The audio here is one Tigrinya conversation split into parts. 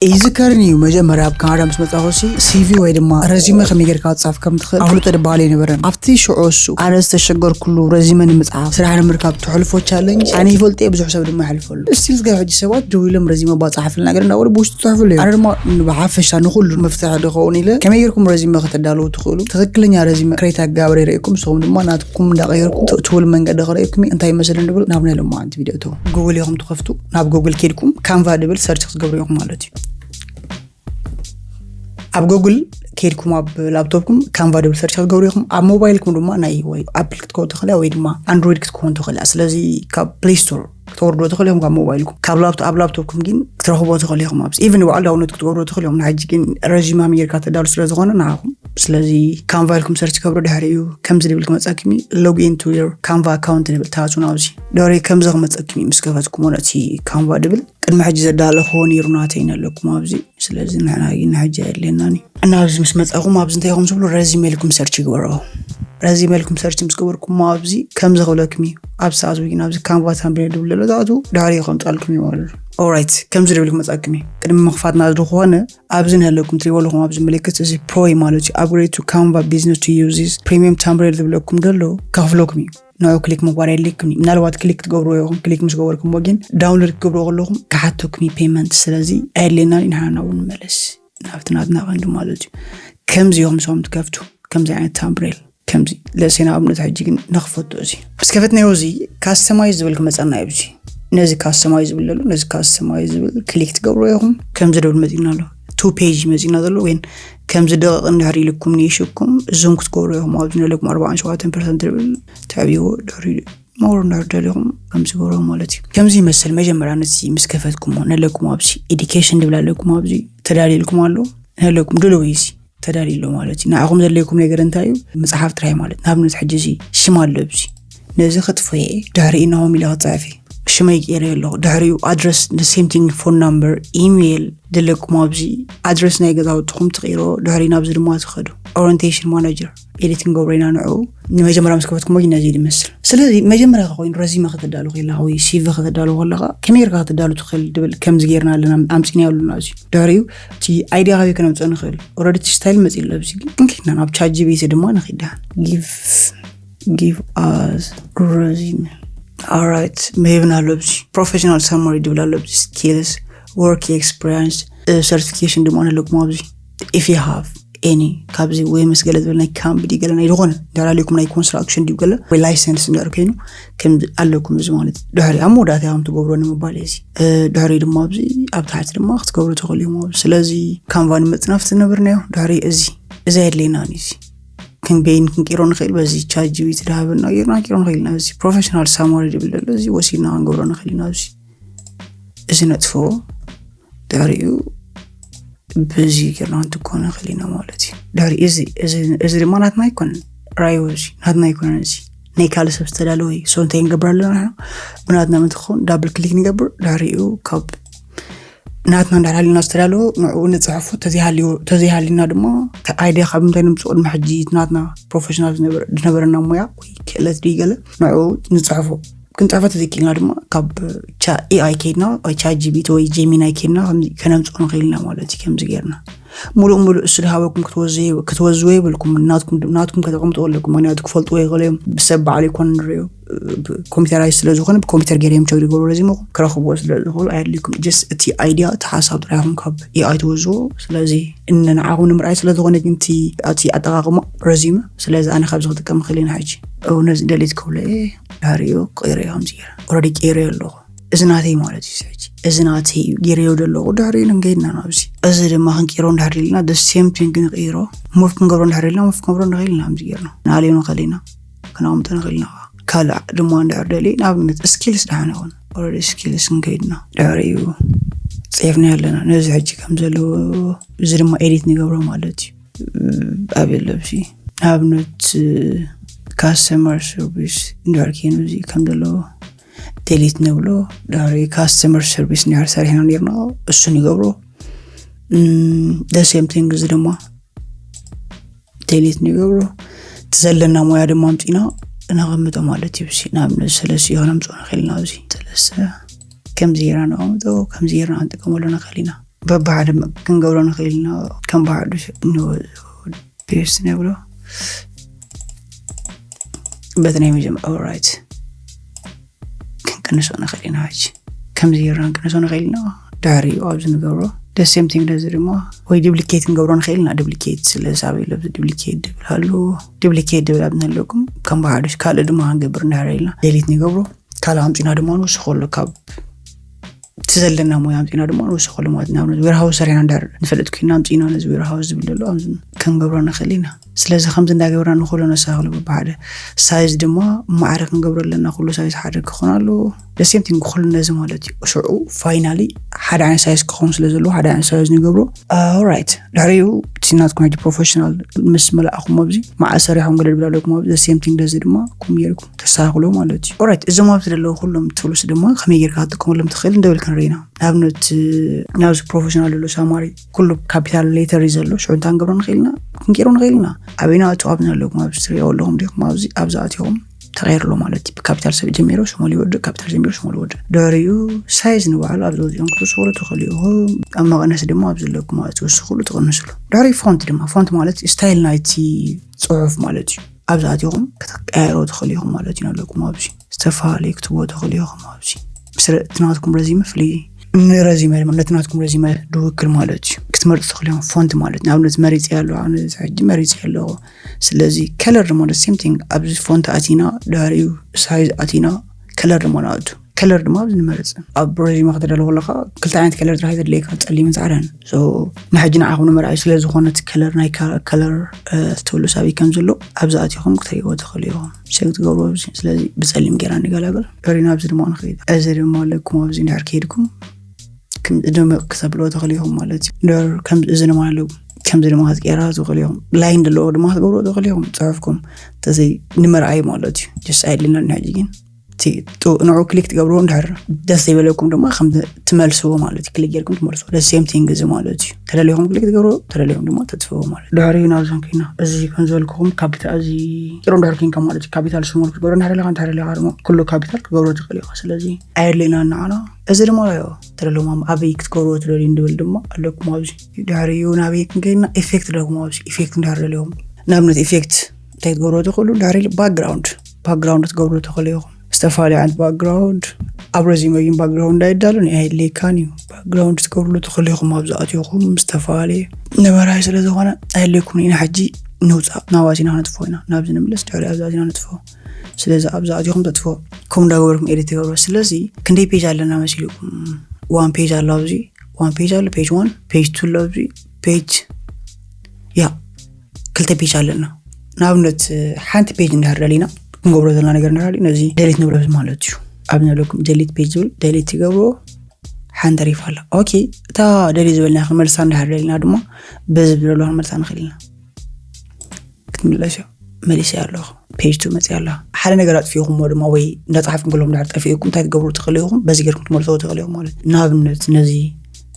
ይዝከርን እዩ መጀመርያ ኣብ ካናዳ ምስ መጻኹ ሲ CV ወይ ድማ ረዚመ ከመይ ጌርካ ክትጻፍ ከም ትኽእል ኣፍልጦ ድበሃል ኣይነበረን። ኣብቲ ሽዑ እሱ ኣነ ዝተሸገርኩሉ ረዚመ ንምጽሓፍ ስራሕ ንምርካብ ትሕልፎ ቻለንጅ ኣነ ይፈልጦ እየ፣ ብዙሕ ሰብ ድማ ይሕልፈሉ። እስቲል ዝገብ ሕጂ ሰባት ደው ኢሎም ረዚመ ባጻሓፍልና ገር እንዳበሉ ብውሽጡ ጽሕፍሉ እዮም። ኣነ ድማ ብሓፈሻ ንኹሉ መፍትሒ ድኸውን ኢለ ከመይ ጌርኩም ረዚመ ከተዳልዉ ትኽእሉ፣ ትኽክለኛ ረዚመ ክሬት ኣገባብር ይርእየኩም፣ ንስኹም ድማ ናትኩም እንዳቐየርኩም ትእትውሉ መንገዲ ክርእየኩም እዩ። እንታይ ይመስል እንድብል ናብ ናይ ሎማዓንቲ ቪድዮ እተው። ጉግል ኢኹም ትኸፍቱ፣ ናብ ጉግል ኬድኩም ካንቫ ድብል ሰርች ክትገብሩ ኢኹም ማለት እዩ። ኣብ ጉግል ኬድኩም ኣብ ላፕቶፕኩም ካንቫ ድብል ሰርች ክትገብሩ ኢኹም። ኣብ ሞባይልኩም ድማ ናይ ወይ ኣፕል ክትከውን ትኽእላ ወይ ድማ ኣንድሮይድ ክትከውን ትኽእላ። ስለዚ ካብ ፕሌይ ስቶር ክተወርዶ ትኽእሉ እዮም ካብ ሞባይልኩም። ካብ ላፕቶ ኣብ ላፕቶፕኩም ግን ክትረኽቦ ትኽእሉ ኢኹም። ኣብዚ ኢቭን ባዕሉ ዳውንሎድ ክትገብሩ ትኽእሉ እዮም። ንሕጂ ግን ረዚመ ኣሜሪካ ተዳሉ ስለ ዝኾነ ንዓኹም። ስለዚ ካንቫ ኢልኩም ሰርች ገብሩ፣ ድሕሪኡ ከምዚ ድብል ክመፀኩም እዩ። ሎግ ኢን ቱ ዮር ካንቫ ኣካውንት ንብል፣ ታቱ ናብዚ ድሕሪ ከምዚ ክመፀኩም እዩ። ምስ ከፈትኩሞ ነቲ ካንቫ ድብል ቅድሚ ሕጂ ዘዳለኽዎ ነይሩ ናተይ ነለኩም ኣብዚ። ስለዚ ንሕና ግን ሕጂ ኣየድልየናን እዩ። እና ኣብዚ ምስ መጻኹም ኣብዚ እንታይ ኢኹም ትብሉ፣ ረዚመ ኢልኩም ሰርች ይግበሮ። ረዚመ ኢልኩም ሰርች ምስ ገበርኩሞ ኣብዚ ከምዚ ክብለኩም እዩ። ኣብ ሰዓት ግን ኣብዚ ካንቫ ታምብኔል ድብል ዘሎ ዝኣቱ ድሕሪ ከምጻልኩም እዩ ማለት እዩ። ኦራይት፣ ከምዚ ድብል ክመጻኩም እዩ። ቅድሚ ምኽፋትና ዝኾነ ኣብዚ ንህለኩም ትሪእዎ ኣለኹም ኣብዚ ምልክት እዚ ፕሮ እዩ ማለት እዩ። Upgrade to Canva business to use this premium thumbnail ዝብለኩም ዘሎ ከኽፍለኩም እዩ። ንዑ ክሊክ ምግባር የድልየኩም እዩ። ምናልባት ክሊክ ክትገብርዎ ኢኹም። ክሊክ ምስ ገበርኩምዎ ግን ዳውንሎድ ክትገብርዎ ከለኹም ክሓተኩም እዩ ፔመንት። ስለዚ ኣየድልየናን እዩ። ንሓና እውን ንመለስ ናብቲ ናትና ቀንዲ ማለት እዩ። ከምዚ ኢኹም ንስኹም ትከፍቱ ከምዚ ዓይነት ታምብሬል ከምዚ ለሴ ንኣብነት ሕጂ ግን ንኽፈቶ እዚ ምስ ከፈትናዮ እዚ ካስተማይዝ ዝብል ክመፀና እዩ። እዚ ነዚ ካስተማይዝ ዝብል ዘሎ ነዚ ካስተማይዝ ዝብል ክሊክ ትገብርዎ ኢኹም። ከምዚ ድብል መፂና ኣሎ ቱ ፔጅ መፂና ዘሎ ወይን ከምዚ ደቂቕ እንድሕር ኢልኩም ንይሽኩም እዞም ክትገብሩ ኢኹም። ኣብዚ ነለኩም ኣርባዓን ሸውዓተን ፐርሰንት ድብል ተዕብይዎ ድሕሪ ሞር እንድሕር ደሊኹም ከምዚ ገብሮ ማለት እዩ። ከምዚ ይመስል መጀመርያ ነዚ ምስ ከፈትኩሞ ነለኩም ኣብዚ ኤዲኬሽን ድብል ኣለኩም ኣብዚ ተዳልየልኩም ኣሎ ነለኩም ድልው እዩ እዚ ተዳልዩ ኣሎ ማለት እዩ። ንዓኹም ዘድልየኩም ነገር እንታይ እዩ? መጽሓፍ ጥራይ ማለት ንኣብነት ሕጂ እዚ ሽም ኣሎ ኣብዚ ነዚ ክጥፍኤ ድሕሪ ኢናሆም ኢለ ክጽሕፍ እየ። ሽመይ ቀይረ ኣለኹ። ድሕሪኡ ኣድረስ the same thing phone number ኢሜይል ድለኩም ኣብዚ ኣድረስ ናይ ገዛውትኹም ትቕይሮ ድሕሪ ናብዚ ድማ ትኸዱ ኦሪንቴሽን ማናጀር ኤዲት ክንገብሮ ኢና ንዑ ንመጀመርያ ምስ ከፈትኩሞ ግን ነዚ ድመስል ስለዚ መጀመርያ ኮይኑ ረዚመ ከተዳሉ ከለካ ወይ ሲቪ ከተዳሉ ከለካ ከመይ ጌርካ ከተዳሉ ትኽእል ድብል ከምዚ ጌርና ኣለና ኣምፂና የብሉና እዚ ድሕሪኡ እቲ ኣይዲያ ካበይ ከነምፅኦ ንኽእል ኦረዲ እቲ ስታይል መፂ ኣሎ ኣብዚ ግን ክንከይድና ናብ ቻት ጂቢቲ ድማ ንኺዳ give give us resume alright መሂብና ኣሎ ኣብዚ professional summary ድብል ኣሎ ኣብዚ skills work experience certification ድማ ኣለኩም ኣብዚ if you have any ካብዚ ወይ ምስ ገለ ዝብል ናይ ካምፕ ድዩ ገለ ናይ ዝኾነ እንድሕር ኣለኩም ናይ ኮንስትራክሽን ድዩ ገለ ወይ ላይሰንስ እንድሕር ኮይኑ ከም ኣለኩም እዚ ማለት ድሕሪ ኣብ መወዳእታ ከም ትገብሮ ንምባል እዚ ድሕሪ ድማ ኣብዚ ኣብ ታሕቲ ድማ ክትገብሩ ትኽእሉ እዮም ኣብዚ ስለዚ ካንቫ ንመፅናፍ ዝነበርናዮ ድሕሪ እዚ እዚ ኣየድልየናን እዩ እዚ ክንበይን ክንቂሮ ንኽእል በዚ ቻት ጂቢቲ ድሃበና ጌርና ቂሮ ንኽእል ኢና እዚ ፕሮፌሽናል ሳማሪ ድብል ዘሎ እዚ ወሲድና ክንገብሮ ንኽእል ኢና እዚ እዚ ነጥፍኦ ድሕሪኡ በዚ ጌርና ክንትኮ ንኽእል ኢና ማለት እዩ ድሕሪ እዚ እዚ ድማ ናትና ኣይኮነን ራዮ እዚ ናትና ኣይኮነን እዚ ናይ ካልእ ሰብ ዝተዳለወ እዩ so እንታይ ንገብር ኣለና ብናትና ምትኸውን ዳብል ክሊክ ንገብር ድሕሪኡ ካብ ናትና እንድሕር ሃልዩና ዝተዳለወ ንዕኡ ንፅሕፎ ተዘይሃልዩ ተዘይሃልዩና ድማ ኣይድያ ካብ ምንታይ ንምፅኦ ቅድሚ ሕጂ እቲ ናትና ፕሮፌሽናል ዝነበረ- ዝነበረና ሞያ ወይ ክእለት ድዩ ገለ ንዕኡ ንፅሕፎ ክንፅሕፎ ተዘይክእልና ድማ ካብ ቻ ኤኣይ ከይድና ወይ ቻት ጂቢቲ ወይ ጀሚናይ ከይድና ከምዚ ከነምፅኦ ንኽእል ኢና ማለት እዩ ከምዚ ጌርና ሙሉእ ሙሉእ እሱ ድሃበኩም ክትወዝዎ- ክትወዝዎ የብልኩም ናትኩም ናትኩም ከተቐምጥዎ ኣለኩም ምክንያቱ ክፈልጥዎ ይኽእሉ እዮም ብሰብ ባዕሉ ይኮን ንሪኦ ኮምፒውተራይዝ ስለ ዝኾነ ብኮምፒውተር ገይረ እዮም ቸክ ዝገብሩ ረዚሞኹም ክረኽብዎ ስለ ዝኽእሉ ኣየድልይኩም ጀስት እቲ ኣይድያ እቲ ሓሳብ ጥራይ ኢኹም ካብ ኤኣይ ትወዝዎ ስለዚ እነ ንዓኹም ንምርኣይ ስለ ዝኾነ ግን እቲ እቲ ኣጠቓቕማ ረዚመ ስለዚ ኣነ ካብዚ ክጥቀም ክእል ኢና ሕጂ ነዚ ደሊት ክብሎ እየ ድሕሪኡ ክቕይሮ እየ ከምዚ ገይረ ኦረዲ ቀይረዮ ኣለኹ እዚ ናተይ ማለት እዩ ሕጂ እዚ ናተይ እዩ ገይረዮ ዘለኹ ድሕሪኡ ንንከይድና ናብዚ እዚ ድማ ክንቀይሮ እንድሕር ኢልና the same thing ንቕይሮ ሙቭ ክንገብሮ እንድሕር ኢልና ሙቭ ክንገብሮ ንኽእል ኢና ከምዚ ገይርና ንኣልዮ ንኽእል ኢና ክነቕምጦ ንኽእል ኢና ካልእ ድማ እንድሕር ደልዩ ንኣብነት ስኪልስ ደሓን ይኹን ኦረዲ ስኪልስ ክንከይድና ድሕሪኡ ፅሒፍና ኣለና ነዚ ሕጂ ከም ዘለዎ እዚ ድማ ኤዲት ንገብሮ ማለት እዩ ኣበይ ኣሎ እዚ ንኣብነት ካስተመር ሰርቪስ እንድሕር ኮይኑ እዚ ከም ዘለዎ ዴሊት ንብሎ ድሕሪ ካስተመር ሰርቪስ እንድሕር ሰሪሕና ነርና እሱ ንገብሮ the same thing እዚ ድማ ዴሊት ንገብሮ እቲ ዘለና ሞያ ድማ ኣምፂና ነቐምጦ ማለት እዩ እዚ ንኣብነት ሰለስተ ከነምፅኦ ንኽእል ኢና ኣብዚ ሰለስተ ከምዚ ጌርና ነቐምጦ ከምዚ ጌርና ክንጥቀመሉ ንኽእል ኢና በብሓደ ክንገብሮ ንኽእል ኢና። ከም ብሓዱ ፔስት ነብሎ በቲ ናይ መጀመርያ ኦራይት ክንቅንሶ ንኽእል ኢና። ሕጂ ከምዚ ጌርና ክንቅንሶ ንኽእል ኢና። ድሕሪኡ ኣብዚ ንገብሮ ደሴም ቲንግ ነዚ ድማ ወይ ዱፕሊኬት ክንገብሮ ንኽእል ኢና። ዱፕሊኬት ስለዚ ኣበይ ለብዚ ዱፕሊኬት ድብል ሃሉ ዱፕሊኬት ድብል ኣብ ንህለኩም ከም ብሓዱሽ ካልእ ድማ ክንገብር እንዳሃረ ኢልና ደሊት ንገብሮ። ካልእ ኣምፂና ድማ ንውስኸሉ ካብ እቲ ዘለና ሞያ ኣምፂና ድማ ንውስኸሉ ማለት ናብ ዌርሃውስ ሰሪሕና እንዳር ንፈልጥ ኮይና ኣምፂና ነዚ ዌርሃውስ ዝብል ዘሎ ኣብዚ ክንገብሮ ንኽእል ኢና። ስለዚ ከምዚ እንዳገብርና ንኽእሎ ነሳኽሉ በብሓደ ሳይዝ ድማ ማዕረ ክንገብሮ ኣለና። ኩሉ ሳይዝ ሓደ ክኾን ኣለዎ። ደሴም ቲንግ ኩሉ ነዚ ማለት እዩ። ሽዑ ፋይናሊ ሓደ ዓይነት ሳይዝ ክኸውን ስለ ዘለዎ ሓደ ዓይነት ሳይዝ ንገብሮ። ኦራይት ድሕሪኡ እቲ ናትኩም ሕጂ ፕሮፌሽናል ምስ መላእኹም ኣብዚ መዓስ ሰሪሖም ገለ ድብል ኣለኩም ኣብዚ ደሴም ቲንግ ደዚ ድማ ኩም ጌርኩም ተሳኽሎ ማለት እዩ። ኦራይት እዞም ኣብዚ ዘለዉ ኩሎም ቱልስ ድማ ከመይ ጌርካ ክትጥቀመሎም ትኽእል እንደብል ክንርኢና። ንኣብነት ናብዚ ፕሮፌሽናል ዘሎ ሳማሪ ኩሉ ካፒታል ሌተር እዩ ዘሎ። ሽዑ እንታይ ክንገብሮ ንኽእል ኢና? ክንቀይሮ ንኽእል ኢና። ኣበይና እቱ ኣብዚ ኣለኩም ኣብዚ ትሪኦ ኣለኹም ዲኹም ኣብዚ ኣብዚ ኣትኹም ተቐይርሎ ማለት እዩ። ብካፒታል ሰብ ጀሚሩ ሽሙ ይወድእ፣ ካፒታል ጀሚሩ ሽሙ ይወድእ። ድሕሪኡ ሳይዝ ንባዕሉ ኣብዚ ወፂኦም ክትውስኽሉ ትኽእሉ ኢኹም። ኣብ መቐነሲ ድማ ኣብዚ ዘለኩም ማለት ትውስኽሉ ትቕንስሉ። ድሕሪኡ ፎንት ድማ ፎንት ማለት ስታይል ናይቲ ፅሑፍ ማለት እዩ። ኣብዚ ኣትኹም ክትቀያየሮ ትኽእሉ ኢኹም ማለት እዩ። ኣለኩም ኣብዚ ዝተፈላለዩ ክትቦ ትኽእሉ ኢኹም ኣብዚ ምስ ረ- እቲ ናትኩም ረዚመ ፍልይ ንረዚመ ድማ ነቲ ናትኩም ረዚመ ድውክል ማለት እዩ። ክትመርጡ ትኽእሉ ኢኹም ፎንት ማለት ንኣብነት መሪፀ ኣለኹ። ኣነ ሕጂ መሪፀ ኣለኹ። ስለዚ ከለር ድማ ሴም ቲንግ ኣብዚ ፎንት ኣቲና ድሕሪኡ ሳይዝ ኣቲና ከለር ድማ ንኣቱ። ከለር ድማ ኣብዚ ንመርፅ። ኣብ ረዚመ ከተዳሉ ከለካ ክልተ ዓይነት ከለር ጥራሕ ዘድልየካ ጸሊምን ፃዕዳን። ንሕጂ ንዓኹም ንምርኣይ ስለ ዝኾነ እቲ ከለር ናይ ከለር ትብሉ ሳቢ ከም ዘሎ ኣብዚ ኣቲኹም ክትሪእዎ ትኽእሉ ኢኹም። ሸግ ትገብሩ ኣብዚ ስለዚ ብፀሊም ጌራ ንገላገል። ሪና ኣብዚ ድማ ንኸይድ። እዚ ድማ ኣለኩም ኣብዚ እንድሕር ከይድኩም ድምቕ ክተብልዎ ትኽእሉ ኢኹም ማለት እዩ። ድር ከም እዚ ድማ ኣለኩም ከምዚ ድማ ክትቀይራ ትኽእሉ ኢኹም። ላይን ዘለዎ ድማ ክትገብርዎ ትኽእሉ ኢኹም። ፅሑፍኩም ተዘይ ንምርኣይ ማለት እዩ። ጀስት ኣይድልና ንሕጂ ግን እቲ ጡ- ንዑ ክሊክ ትገብርዎ እንድሕር ደስ ዘይበለኩም ድማ ከም ትመልስዎ ማለት እዩ። ክሊክ ጌርኩም ትመልስዎ the same thing እዚ ማለት እዩ። ተደሊኹም ክሊክ ትገብርዎ ተደሊኹም ድማ ተጥፍዎ ማለት እዩ። ድሕሪኡ ናብዞም ኮይና እዚ ከም ዝበልኩኹም ካፒታል እዚ ጥሩ እንድሕር ኮይንካ ማለት እዩ። ካፒታል ስሞል ክትገብሮ እንድሕር ኣለካ እንድሕር ኣለካ ድማ ኩሉ ካፒታል ክትገብሮ ትኽእል ኢኻ። ስለዚ ኣየድልየና ንዓና እዚ ድማ ዮ ተደለዎም ኣበይ ክትገብርዎ ትደልዩ እንድብል ድማ ኣለኩም ኣብዚ ድሕሪኡ ናበይ ክንከይድና ኢፌክት ኣለኩም ኣብዚ ኢፌክት እንድሕር ደልዮም ንኣብነት ኢፌክት እንታይ ክትገብርዎ ትኽእሉ ድሕሪ ባክግራውንድ ባክግራውንድ ክትገብሩ ትኽእሉ ኢኹም። ዝተፈላለዩ ዓይነት ባክግራውንድ ኣብ ረዚመ ግን ባክግራውንድ ኣይዳሉን ኣይድልየካን እዩ። ባክግራውንድ ክትገብርሉ ትኽእሉ ኢኹም። ኣብዝኣትኹም ዝተፈላለየ ነበራይ ስለ ዝኾነ ኣየድልየኩም ኢና። ሕጂ ንውፃእ ናባዚና ነጥፎ ኢና ናብዚ ንምለስ ድሕሪ ኣብዛዚና ነጥፎ። ስለዚ ኣብዝኣትኹም ተጥፎ ከም እንዳገበርኩም ኤዲት ትገብሩ። ስለዚ ክንደይ ፔጅ ኣለና መሲልኩም? ዋን ፔጅ ኣሎ ኣብዚ ዋን ፔጅ ኣሎ ፔጅ ዋን ፔጅ ቱ ኣሎ ኣብዚ ፔጅ ያ ክልተ ፔጅ ኣለና። ንኣብነት ሓንቲ ፔጅ እንዳህር ደሊና ክንገብሮ ዘለና ነገር ንራሊ ነዚ ደሊት ንብሎ ማለት እዩ። ኣብ ዘለኩም ደሊት ፔጅ ዝብል ደሊት ትገብሮ ሓንቲ ሪፍ ኣላ። ኦኬ እታ ደሊት ዝበልና ክንመልሳ እንዳህር ደሊና ድማ በዚ ብለሉ ክንመልሳ ንኽእል ኢና። ክትምለስ እዮ መሊሰ ኣለኹ ፔጅ ቱ መፅእ ኣላ። ሓደ ነገር ኣጥፊኹም ድማ ወይ እንዳፀሓፍኩም ከለኹም ድሕር ጠፊእኩም እንታይ ትገብሩ ትኽእሉ ኢኹም? በዚ ገርኩም ትመልሰዎ ትኽእሉ ኢኹም ማለት ንኣብነት ነዚ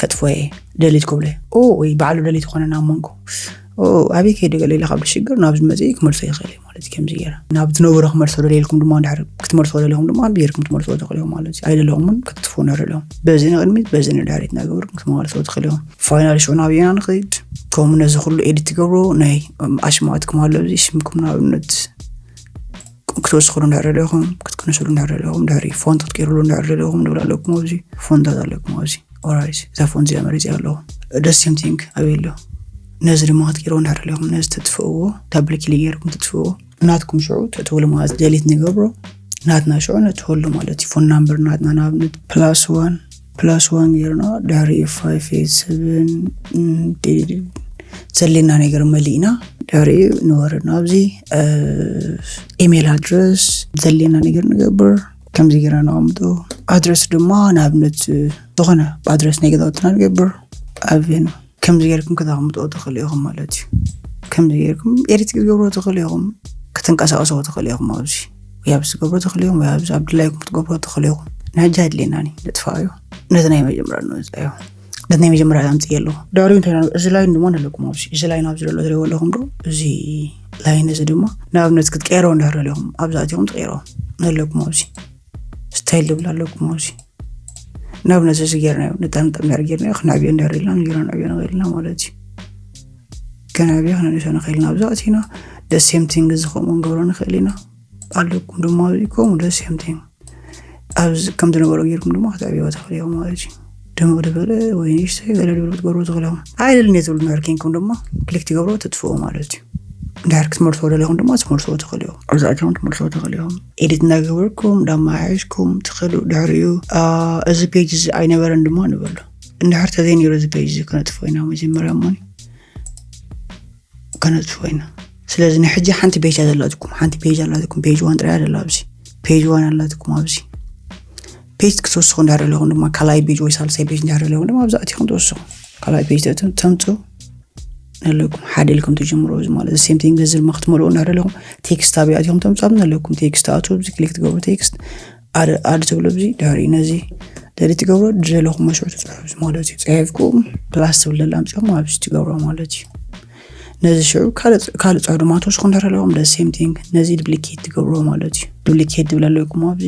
ከጥፎየ ደሊት ክብለ ወይ ባዕሉ ደሊት ኮነ ናብ መንጎ ኣበይ ከይደ ገለ ኢለ ካብ ሽግር ናብዚ መፅእ ክመልሶ ይኽእል ማለት ከምዚ ገይረ ናብ ትነብሮ ክመልሶ ደልየልኩም ድማ ድሕር ክትመልሶ ደልኹም ድማ ቢርኩም ትመልሶ ትኽእሉ ኢኹም ማለት ኣይደለኹም እውን ክትጥፍኡ ነርሎም በዚ ንቅድሚት በዚ ንድሕሪት እናገበርኩም ክትመልሶ ትኽእሉ ኢኹም። ፋይናል ሽዑ ናብየና ንኽድ ከምኡ ነዚ ኩሉ ኤዲት ትገብሮ ናይ ኣሽማት ክማሎ እዚ ሽምኩም ንኣብነት ክትወስኽሉ እንድሕር ደለኹም ክትክንስሉ እንድሕር ደለኹም ድሕሪ ፎንት ክትቀይርሉ እንድሕር ደለኹም ንብል ኣለኩም ኣብዚ ፎንታት ኣለኩም ኣብዚ ኦራይት እዛ ፎንት እዚኣ መሪፅ ኣለኹ ደስ ሴም ቲንግ ኣበይ ኣሎ ነዚ ድማ ክትቀይርዎ እንድሕር ደለኹም ነዚ ተጥፍእዎ ዳብል ክሊክ ገይርኩም ተጥፍእዎ ናትኩም ሽዑ ተእትውሉ ማለት ደሊት ንገብሮ ናትና ሽዑ ነእትወሉ ማለት እዩ ፎን ናምበር ናትና ንኣብነት ፕላስ ዋን ፕላስ ዋን ገይርና ድሕሪ ፋይቭ ኤት ሰቨን ዘሌና ነገር መሊእና ድሕሪ ንወርድ ናብዚ ኢሜል ኣድረስ ዘሌና ነገር ንገብር ከምዚ ገይርና ነቐምጦ ኣድረስ ድማ ንኣብነት ዝኾነ ብኣድረስ ናይ ገዛውትና ንገብር ኣብን ከምዚ ጌርኩም ከተቐምጥዎ ትኽእሉ ኢኹም ማለት እዩ። ከምዚ ጌርኩም ኤዲት ክትገብርዎ ትኽእሉ ኢኹም፣ ክትንቀሳቐስዎ ትኽእሉ ኢኹም ኣብዚ ወይ ኣብዚ ትገብርዎ ትኽእሉ ኢኹም ወይ ኣብዚ ኣብ ድላይኩም ክትገብርዎ ትኽእሉ ኢኹም። ንሕጂ ኣድልየናኒ ነጥፍኣዮ ነቲ ናይ መጀመርያ ንወፅኣዮ ነቲ ናይ መጀመርያ ኣምፅእ ኣለኹ። ድሕሪኡ እንታይ ኢና እዚ ላይን ድማ ኣለኩም ኣብዚ እዚ ላይን ኣብዚ ዘሎ ትሪእዎ ኣለኹም ዶ እዚ ላይን እዚ ድማ ንኣብነት ክትቀይሮ እንድሕር ደሊኹም ኣብዚ ኣቲኹም ትቀይሮ ኣለኩም ኣብዚ ስታይል ዝብል ኣለኩም ኣብዚ ናብ ነሰሲ ጌርናዮ፣ ንጣም ንጣም ዳር ጌርናዮ፣ ክነዕብዮ እንዳር ኢልና ንጌርና ንዕብዮ ንኽእል ኢና ማለት እዩ። ከነዕብዮ ክነንሶ ንኽእል ኢና። ኣብዚ ኣቲና the same thing እዚ ከምኡ ንገብሮ ንኽእል ኢና። ኣለኩም ድማ እዚ ከምኡ the same thing ኣብዚ ከም ዝነበሮ ጌርኩም ድማ ክትዕብዮ ትኽእል ኢኹም ማለት እዩ። ድምቕ ዝበለ ወይ ንእሽተይ ገለ ድብል ክትገብሩ ትኽእል ኢኹም። ኣይደልን እየ ትብሉ እንድሕር ኬንኩም ድማ ክሊክ ትገብሮ ትጥፍኡ ማለት እዩ። እንድሕር ክትመልስዎ ደሊኹም ድማ ትመልስዎ ትኽእል ኢኹም። ኣብዚ ኣቲኹም ትመልስዎ ትኽእል ኢኹም። ኤዲት እንዳገበርኩም እንዳመሓየሽኩም ትኽእሉ። ድሕሪኡ እዚ ፔጅ እዚ ኣይነበረን ድማ ንበሉ። እንድሕር ተዘይነይሩ እዚ ፔጅ እዚ ከነጥፍኦ ኢና መጀመርያ እሞ ከነጥፍኦ ኢና። ስለዚ ንሕጂ ሓንቲ ፔጅ ኣላትኩም፣ ሓንቲ ፔጅ ኣላትኩም፣ ፔጅ ዋን ጥራይ ኣላ ኣብዚ። ፔጅ ዋን ኣላትኩም ኣብዚ። ፔጅ ክትወስኹ እንድሕር ኣለኹም ድማ ካልኣይ ፔጅ ወይ ሳልሳይ ፔጅ እንድሕር ኣለኹም ድማ ኣብዚ ኣቲኹም ትወስኹ። ካልኣይ ፔጅ ተምፅኡ ነለኩም ሓደ ኢልኩም ትጅምሩ። እዚ ማለት ሴም ቲንግ እዚ ድማ ክትመልኡ እንድሕር ኣለኹም ቴክስት ኣብያ ኣቲኹም ተምፅኡ ነለኩም ቴክስት ኣቱ ኣብዚ ክሊክ ትገብሩ ቴክስት ኣድ ትብሉ ኣብዚ ድሕሪ ነዚ ደሊ ትገብሮ ዝደለኹም መስርዕ ትፅሕፉ ማለት እዩ። ፅሒፍኩም ፕላስ ትብል ዘላ ኣምፅኹም ኣብዚ ትገብሮ ማለት እዩ። ነዚ ሽዑ ካልእ ፅሑፍ ድማ ተወስኹ እንድሕር ኣለኹም the same thing ነዚ ዱፕሊኬት ትገብሮ ማለት እዩ። ዱፕሊኬት ዝብል ኣለኩም ኣብዚ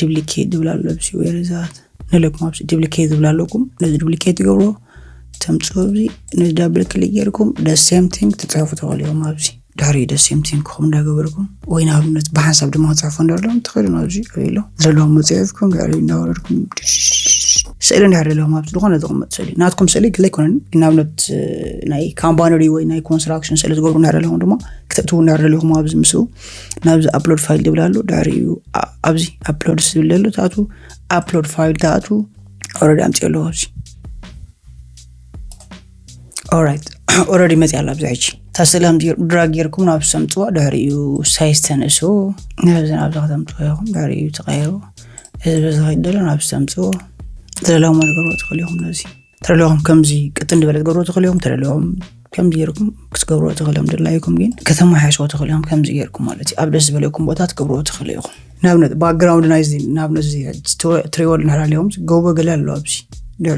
ዱፕሊኬት ዝብል ኣሎ ኣብዚ ወይረዛት ነለኩም ኣብዚ ዱፕሊኬት ዝብል ኣለኩም ነዚ ዱፕሊኬት ትገብሮ ተምፅኡ ኣብዚ ነዚ ዳብል ክሊክ ጌርኩም the same thing ትፅሕፉ ትኽእሉ እዮም ኣብዚ ድሕሪ the same thing ክኹም እንዳገበርኩም ወይ ንኣብነት ብሓንሳብ ድማ ክፅሕፎ እንዳለዎም ትኽእሉ ኣብዚ ኣሎ ዘለዎም መፅሒፍኩም ድሕሪ እንዳወረድኩም ስእሊ እንድሕር ኣለዎም ኣብዚ ዝኾነ ዝቕመጥ ስእሊ ናትኩም ስእሊ ግለ ኣይኮነን ንኣብነት ናይ ካምባነሪ ወይ ናይ ኮንስትራክሽን ስእሊ ዝገብሩ እንድሕር ኣለዎም ድማ ክተእትዉ እንድሕር ኣለኹም ኣብዚ ምስኡ ናብዚ ኣፕሎድ ፋይል ዝብል ኣሎ ድሕሪ እዩ ኣብዚ ኣፕሎድ ዝብል ኣሎ ትኣትዉ ኣፕሎድ ፋይል ትኣትዉ ኦረዲ ኣምፅኦ ኣለዎ ኣብዚ ኦራይት ኦረዲ መፅያ ኣላ ኣብዚ ሕጂ እታ ስእሊ ድራግ ጌርኩም ናብ ሰምፅዋ ድሕሪኡ ሳይዝ ተንእሱ ነዚ ናብዚ ከተምፅዎ ኢኹም ድሕሪኡ ተቐይሩ እዚ በዚ ከይድ ዘሎ ናብ ሰምፅዎ ዘለዎም ትገብርዎ ትኽእሉ ኢኹም ነዚ ተደለኹም ከምዚ ቅጥን ዝበለ ትገብርዎ ትኽእሉ ኢኹም ተደለኹም ከምዚ ጌርኩም ክትገብርዎ ትኽእሉ እዮም ድላይኩም ግን ከተመሓየሽዎ ትኽእሉ እዮም ከምዚ ጌርኩም ማለት እዩ ኣብ ደስ ዝበለኩም ቦታ ትገብርዎ ትኽእሉ ኢኹም ንኣብነት ባክግራውንድ ናይዚ ንኣብነት እዚ ትሪወል ንሕር ኣለዎም ጎቦ ገለ ኣሎ ኣብዚ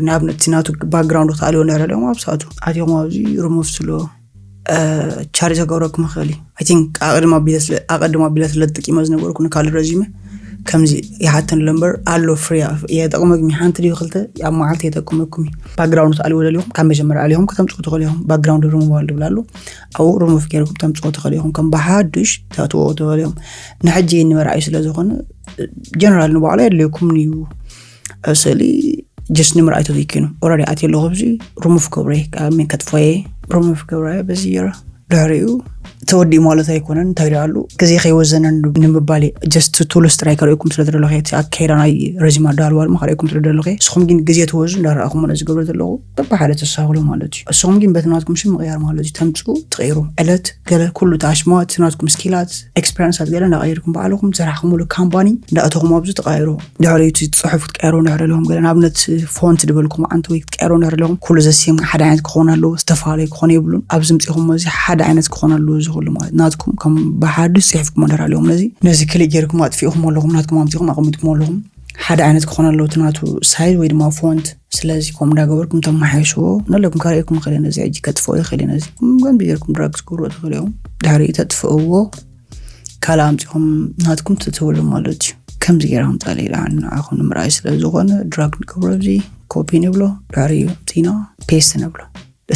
ንኣብነት እቲ ናቱ ባክግራውንድ ክትኣልዎ ንሕር ኣለዎም ኣብ ሰኣቱ ኣትዮም ኣብዚ ሪሙቭ ስሎ ቻርጅ ከገብረኩም ይኽእል እዩ ኣይ ቲንክ ኣቐድም ኣቢለ ስለ ኣቐድም ኣቢለ ስለ ተጠቂመ ዝነበርኩ ንካልእ ረዚመ ከምዚ ይሓተን ለምበር ኣሎ ፍሪ የጠቕመኩም ሓንቲ ድዩ ክልተ ኣብ መዓልቲ የጠቅመኩም እዩ ባክግራውንድ ትኣልዎ ደሊኹም ካብ መጀመርያ ኣሊኹም ከተምፅኡ ትኽእሉ ኢኹም ባክግራውንድ ሪሙቭ ኣሎ ዝብል ኣሎ ኣብኡ ሪሙቭ ገይርኩም ተምፅኡ ትኽእሉ ኢኹም ከም ብሓዱሽ ተእትዎ ትኽእሉ ኢኹም ንሕጂ ንምርኣይ ስለ ዝኾነ ጀነራል ንባዕሉ የድልየኩም እዩ ስእሊ ጀስት ንምርኣይ ተዘይኮይኑ ኦረዲ ኣትየ ኣለኹ ኣብዚ ሪሙቭ ገብረ ካብ ሜን ከጥፎየ ሪሙቭ ገብረ በዚ ገይረ ድሕሪኡ ተወዲኡ ማለት ኣይኮነን እንታይ ደኣ ኣሉ ግዜ ከይወዘነ ንምባል ጀስት ቱልስ ጥራይ ከርእየኩም ስለ ዝደለኹ እቲ ኣካይዳ ናይ ረዚማ ዳልዋ ድማ ከርእየኩም ስለ ዝደለኹ ንስኹም ግን ግዜ ተወዙ እንዳረኣኹም ነዚ ገብረ ዘለኹ በብሓደ ተሳኽሉ ማለት እዩ እስኹም ግን በቲ ናትኩም ሽም ምቕያር ማለት እዩ ተምፅኡ ትቐይሩ ዕለት ገለ ኩሉ እቲ ኣሽማት ናትኩም ስኪላት ኤክስፐሪንሳት ገለ እንዳቐየርኩም ባዕልኹም ዝሰራሕኩምሉ ካምፓኒ እንዳእተኹም ኣብዚ ትቐያይሩ ድሕሪ እቲ ፅሑፍ ክትቀይሩ እንድሕር ኣለኹም ገለ ንኣብነት ፎንት ዝበልኩም ዓንተ ወይ ክትቀይሩ እንድሕር ኣለኹም ኩሉ ዘሴም ሓደ ዓይነት ክኾን ኣለዎ ዝተፈላለዩ ክኾኑ የብሉን ኣብዚ ምፅኹም እዚ ሓደ ዓይነት ክኾን ኣለዎ እዚ ኩሉ ማለት ናትኩም ከም ብሓዱሽ ፅሒፍኩም እንድሕር ኣለኹም ነዚ ነዚ ክሊክ ጌርኩም ኣጥፊእኹም ኣለኹም ናትኩም ኣምፂኹም ኣቐሚጥኩም ኣለኹም ሓደ ዓይነት ክኾን ኣለዎ እቲ ናቱ ሳይዝ ወይ ድማ ፎንት ስለዚ ከምኡ እንዳገበርኩም ተመሓየሽዎ ነለኩም ከርእየኩም ይኽእል ነዚ ሕጂ ከጥፍኦ ይኽእል ነዚ ከምዚ ጌርኩም ድራግ ትገብርዎ ትኽእል እዮም ድሕሪ ተጥፍእዎ ካልእ ኣምፂኹም ናትኩም ትትብሉ ማለት እዩ ከምዚ ጌራ ምፃለ ኢላ ንዓኹም ንምርኣይ ስለ ዝኾነ ድራግ ንገብሮ ኣብዚ ኮፒ ንብሎ ድሕሪ ኣምፂና ፔስት ንብሎ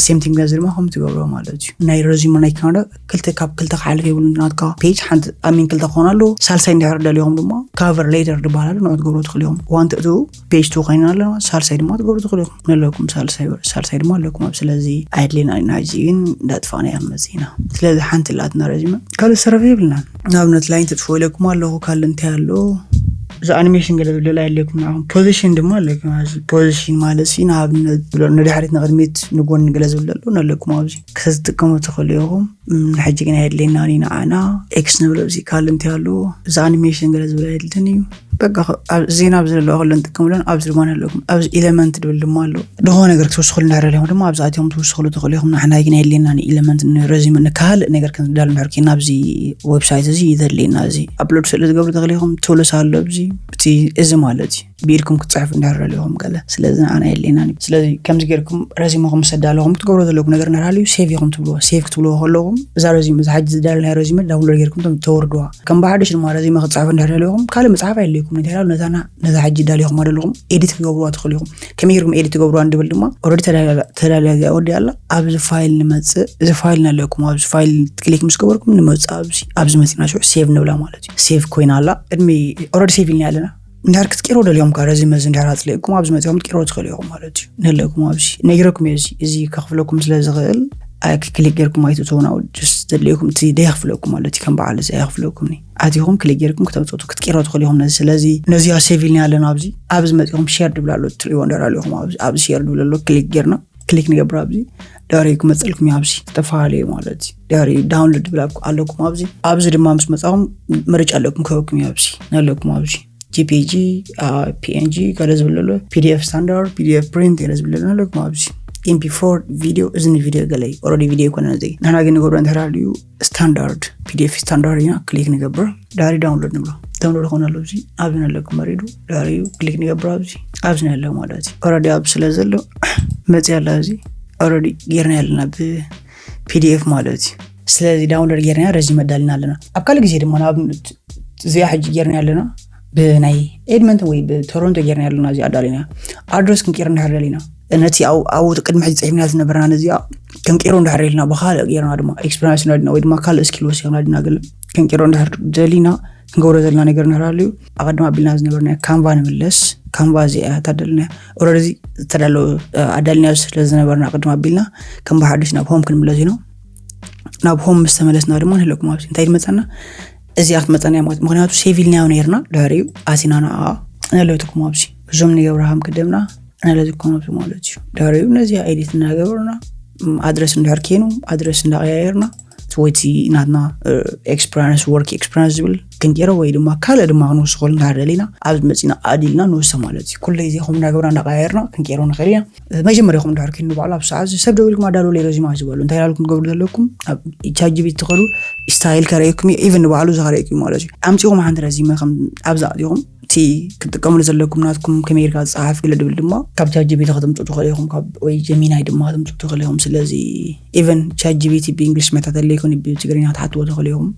ሴም ቲንግ ነዚ ድማ ከም ትገብሮ ማለት እዩ ናይ ረዚሞ ናይ ካናዳ ክልተ ካብ ክልተ ክሓልፍ የብሉ ናትካ ፔጅ ሓንቲ ኣሚን ክልተ ክኾን ኣለዎ ሳልሳይ እንድሕር ደሊኹም ድማ ካቨር ሌተር ዝበሃል ኣሎ ንዑ ትገብሮ ትኽእል ኢኹም ዋን ትእትው ፔጅ ቱ ኮይና ኣለና ሳልሳይ ድማ ትገብሩ ትኽእሉ ኢኹም ነለኩም ሳልሳይ ሳልሳይ ድማ ኣለኩም ኣብ ስለዚ ኣየድልየና ኢና ሕጂ ግን እንዳጥፋእና እዮም መፅና ስለዚ ሓንቲ ላትና ረዚመ ካልእ ሰረፍ የብልና ንኣብነት ላይን ትጥፍኡ ኢለኩም ኣለኹ ካልእ እንታይ ኣሎ እዚ ኣኒሜሽን ገለ ዝብለላ የድልየኩም ንዓኹም ፖዚሽን ድማ ኣለኩም ፖዚሽን ማለት ሲ ንኣብነት ንድሕሪት ንቕድሚት ንጎኒ ገለ ዝብለ ኣሎ ነለኩም ኣብዚ ክትጥቀሙ ትኽእሉ ኢኹም ንሕጂ ግን ኣየድልየናን እዩ ንዓና ኤክስ ንብሎ እዚ ካልእ እንታይ ኣለዎ እዚ ኣኒሜሽን ገለ ዝብል ኣየድልን እዩ በቃ ዜና ኣብዚ ዘለዋ ከሎ ንጥቀምሎን ኣብዚ ድማ ኣለኩም ኣብዚ ኢለመንት ድብል ድማ ኣሎ ድኾ ነገር ክትውስኽሉ እንዳረለኹም ድማ ኣብዚ ኣትዮም ትውስኽሉ ትኽእሉ ኢኹም ንሕና ግን ኣየድልየና ንኢለመንት ንረዚሙ ንካልእ ነገር ክንዳል ምሕር ኬና ኣብዚ ዌብሳይት እዚ ይዘድልየና እዚ ኣፕሎድ ስእሊ ዝገብሩ ትኽእል ኢኹም ቱልስ ኣሎ ኣብዚ እቲ እዚ ማለት እዩ ብኢድኩም ክትፅሕፉ እንዳረለኹም ገለ ስለዚ ንኣና የለና። ስለዚ ከምዚ ጌርኩም ረዚመኹም ምስ ኣዳለኹም ክትገብሮ ዘለኩም ነገር እንዳሃልዩ ሴቭ ኢኹም ትብልዎ። ሴቭ ክትብልዎ ከለኹም እዛ ረዚመ እዛ ሓጂ ዝዳለናዮ ረዚመ ዳውንሎድ ጌርኩም ተወርድዋ። ከም ብሓድሽ ድማ ረዚመ ክትፅሕፉ እንዳደለኹም ካልእ መፅሓፍ ኣየድልየኩም። እንታይ ነታና ነዛ ሓጂ ዳሊኹም ኣለኹም ኤዲት ክገብርዋ ትኽእሉ ኢኹም። ከመይ ጌርኩም ኤዲት ትገብርዋ እንድብል ድማ ኦረዲ ተዳልያ ወዲ ኣላ። ኣብዚ ፋይል ንመፅእ። እዚ ፋይል ኣለኩም ኣብዚ ፋይል ክሊክ ምስ ገበርኩም ንመፅእ ኣብዚ መፂና ሽዑ ሴቭ ንብላ ማለት እዩ። ሴቭ ኮይና ኣላ። ቅድሚ ኦረዲ ሴቭ ኢልና ኣለና። እንድሕር ክትቂሮ ደልዮም ካብ ረዚመ እዚ እንድሕር ኣፅሊእኩም ኣብዚ መፂኹም ትቂሮ ትኽእሉ ኢኹም ማለት እዩ። ነለኩም ኣብዚ ነጊረኩም እየ። እዚ እዚ ከኽፍለኩም ስለ ዝኽእል ክሊክ ጌርኩም ኣይትእተውና። ስ ዘድልየኩም እቲ ደየኽፍለኩም ማለት እዩ። ከም በዓል እዚ ኣየኽፍለኩም። ኣቲኹም ክሊክ ጌርኩም ክተውፅቱ ክትቂሮ ትኽእሉ ኢኹም። ነዚ ስለዚ ነዚኣ ሴቭ ኢልና ኣለና። ኣብዚ ኣብዚ መፂኹም ሼር ድብል ኣሎ ትሪእዎ እንደር ኣለኹም። ኣብዚ ሼር ድብል ኣሎ ክሊክ ጌርና ክሊክ ንገብር ኣብዚ ዳሪ ክመፀልኩም እዩ። ኣብዚ ዝተፈላለዩ ማለት እዩ ዳሪ ዳውንሎድ ድብል ኣለኩም ኣብዚ ኣብዚ ድማ ምስ መፃኹም ምርጫ ኣለኩም ክህበኩም እዩ። ኣብዚ ነለኩም ኣብዚ ጂፒጂ ፒኤንጂ ገለ ዝብል ኣሎ ፒዲኤፍ ስታንዳርድ ፒዲኤፍ ፕሪንት ገለ ዝብል ኣሎ ኣለኩም ኣብዚ ኤምፒ ፎር ቪዲዮ እዝኒ ቪዲዮ ገለ እዩ። ኦረዲ ቪዲዮ ይኮነ ነዚ ንሕና ግን ንገብሮ እንተሃልዩ ስታንዳርድ ፒዲኤፍ ስታንዳርድ ኢና ክሊክ ንገብር። ዳሪ ዳውንሎድ ንብሎ ዳውንሎድ ኾነ ኣሎ እዚ ኣብዚ ነለኩም መሪዱ ዳሪዩ ክሊክ ንገብር ኣብዚ ኣብዚ ነለ ማለት እዩ። ኦረዲ ኣብ ስለ ዘሎ መፅእ ኣላ እዚ ኦረዲ ጌርና ኣለና ብፒዲኤፍ ማለት እዩ። ስለዚ ዳውንሎድ ጌርና ረዚ መዳልና ኣለና። ኣብ ካልእ ግዜ ድማ ንኣብነት እዚኣ ሕጂ ጌርና ኣለና ብናይ ኤድመንተን ወይ ብቶሮንቶ ጌርና ኣለና። እዚ ኣዳሊና ኣድረስ ክንቀይር እንድሕር ደሊና ነቲ ኣብኡ ቅድሚ ሕጂ ፅሒፍና ዝነበርና ነዚኣ ክንቀይሮ እንድሕር ደሊና ብካልእ ጌርና ድማ ኤክስፐሪንስ ናድና ወይ ድማ ካልእ ስኪል ወሲኽና ድና ገለ ክንቀይሮ እንድሕር ደሊና ክንገብሮ ዘለና ነገር እንድሕር ኣለዩ ኣቐድም ኣቢልና ዝነበርና ካንቫ ንምለስ። ካንቫ እዚኣ ታደልና ኦረዲ ዝተዳለ ኣዳልና ስለ ዝነበርና ቅድም ኣቢልና ከም ብሓድሽ ናብ ሆም ክንምለስ ኢና። ናብ ሆም ምስ ተመለስና ድማ ንህለኩም ኣብዚ እንታይ ዝመፀና እዚኣ ክትመፀና እያ ማለት ምክንያቱ ሴቭ ኢልናዮ ነርና ድሕሪኡ ኣሲና ንኣ ነለትኩም ኣብዚ እዞም ንገብርሃም ክደምና ነለትኩም ኣብዚ ማለት እዩ። ድሕሪኡ ነዚኣ ኤዲት እናገበርና ኣድረስ እንድሕር ኬኑ ኣድረስ እንዳቀያየርና ወይቲ ናትና ኤክስፐሪንስ ወርክ ኤክስፐሪንስ ዝብል ክንቀይሮ ወይ ድማ ካልእ ድማ ክንወስኸሉ እንዳደሊና ኣብዚ መፂና ኣዲልና ንወስድ ማለት እዩ። ኩሉ ግዜ ከም እንዳገብርና እንዳቀያየርና ክንቀይሮ ንኽእል ኢና። መጀመርያኹም እንድሕር ኪን ንባዕሉ ኣብ ሰዓት እዚ ሰብ ደው ኢልኩም ኣዳለውለይ ረዚማ ዝበሉ እንታይ ኢልኩም ትገብሩ ዘለኩም ኣብ ቻት ጂፒቲ ትኸዱ ስታይል ከርእየኩም እዩ። ኢቨን ንባዕሉ እዚ ከርእየኩም ማለት እዩ። ኣምፂኹም ሓንቲ ረዚመ ከም ኣብዛ ኣዚኹም እቲ ክትጥቀምሉ ዘለኩም ናትኩም ከመይ ጌርካ ዝፀሓፍ ገለ ድብል ድማ ካብ ቻት ጂፒቲ ከተምፅኡ ትኽእሉ ኢኹም ወይ ጀሚናይ ድማ ከተምፅኡ ትኽእሉ ኢኹም። ስለዚ ኢቨን ቻት ጂፒቲ ብእንግሊሽ መታተለ ይኹን ብትግርኛ ክትሓትዎ ትኽእሉ ኢኹም።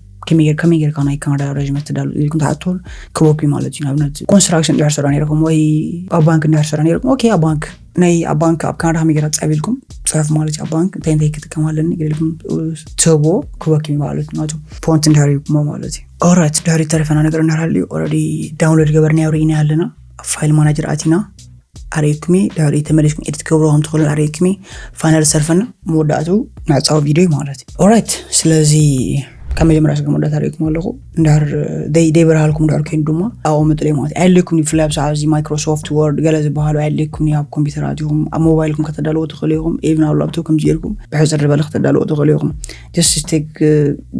ከመይ ጌርካ ናይ ካናዳ ረዥመት ትዳሉ ኢልኩም ትሓትዎ ክበኩ ማለት እዩ። ንኣብነት ኮንስትራክሽን እንድሕር ሰራ ነርኩም ወይ ኣብ ባንክ እንድሕር ሰራ ነርኩም ኦኬ ኣብ ባንክ ናይ ኣብ ባንክ ኣብ ካናዳ ከመይ ጌራ ትፀብ ኢልኩም ፅሑፍ ማለት እዩ። ኣብ ባንክ እንታይ እንታይ ክጥቀም ኣለኒ ገለ ኢልኩም ትህብዎ ክበኩም ማለት እዩ። ናቱ ፖንት እንድሕር ይኩሞ ማለት እዩ። ኦራይት ድሕሪ ተረፈና ነገር እንድሕር ሃልዩ ኦረዲ ዳውንሎድ ገበርናዮ ርኢና ኣለና። ኣብ ፋይል ማናጀር ኣቲና ኣርእኩሚ ድሕሪ ተመሊስኩም ኤዲት ክገብሮ ከም ትኽእሉን ኣርእኩሚ ፋይናል ሰርፈና መወዳእቱ መዕፃዊ ቪዲዮ ማለት እዩ። ኦራይት ስለዚ ካብ መጀመርያ ስለ መወዳእታ ኣርእኩም ኣለኹ። እንድሕር ደይ ደይበርሃልኩም ድሕር ኮይኑ ድማ ኣቐምጥለይ ማለት ኣየድልኩም ብፍላይ ኣብ ሰዓት እዚ ማይክሮሶፍት ወርድ ገለ ዝበሃሉ ኣየድልኩም ኣብ ኮምፒውተራት ኢኹም ኣብ ሞባይልኩም ከተዳልዎ ትኽእሉ ኢኹም። ኤቭን ኣብ ላፕቶፕ ከምዚ ጌርኩም ብሕፅር ዝበለ ከተዳልዎ ትኽእሉ ኢኹም። ጀስት ቴክ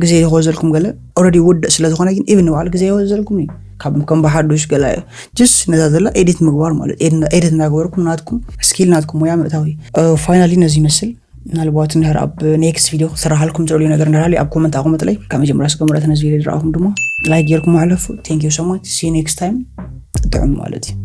ግዜ ይወዘልኩም ገለ ኦረዲ ውድእ ስለ ዝኾነ ግን ኢቭን ንባዕሉ ግዜ ይወዘልኩም እዩ። ካብ ከም ብሓዱሽ ገለ ጀስት ነዛ ዘላ ኤዲት ምግባር ማለት ኤዲት እናገበርኩም ናትኩም ስኪል ናትኩም ሞያ ምእታዊ። ፋይናሊ ነዚ ይመስል። ምናልባት እንድሕር ኣብ ኔክስት ቪዲዮ ክሰራሓልኩም ትደልዩ ነገር እንድሕር ኣብ ኮመንት ኣቐምጥለይ ካብ መጀመርያ ስገምረት ነዚ ቪዲዮ ዝረኣኹም ድማ ላይክ ጌርኩም ኣሕለፉ። Thank you so much, see you next time። ጥዑም ማለት እዩ።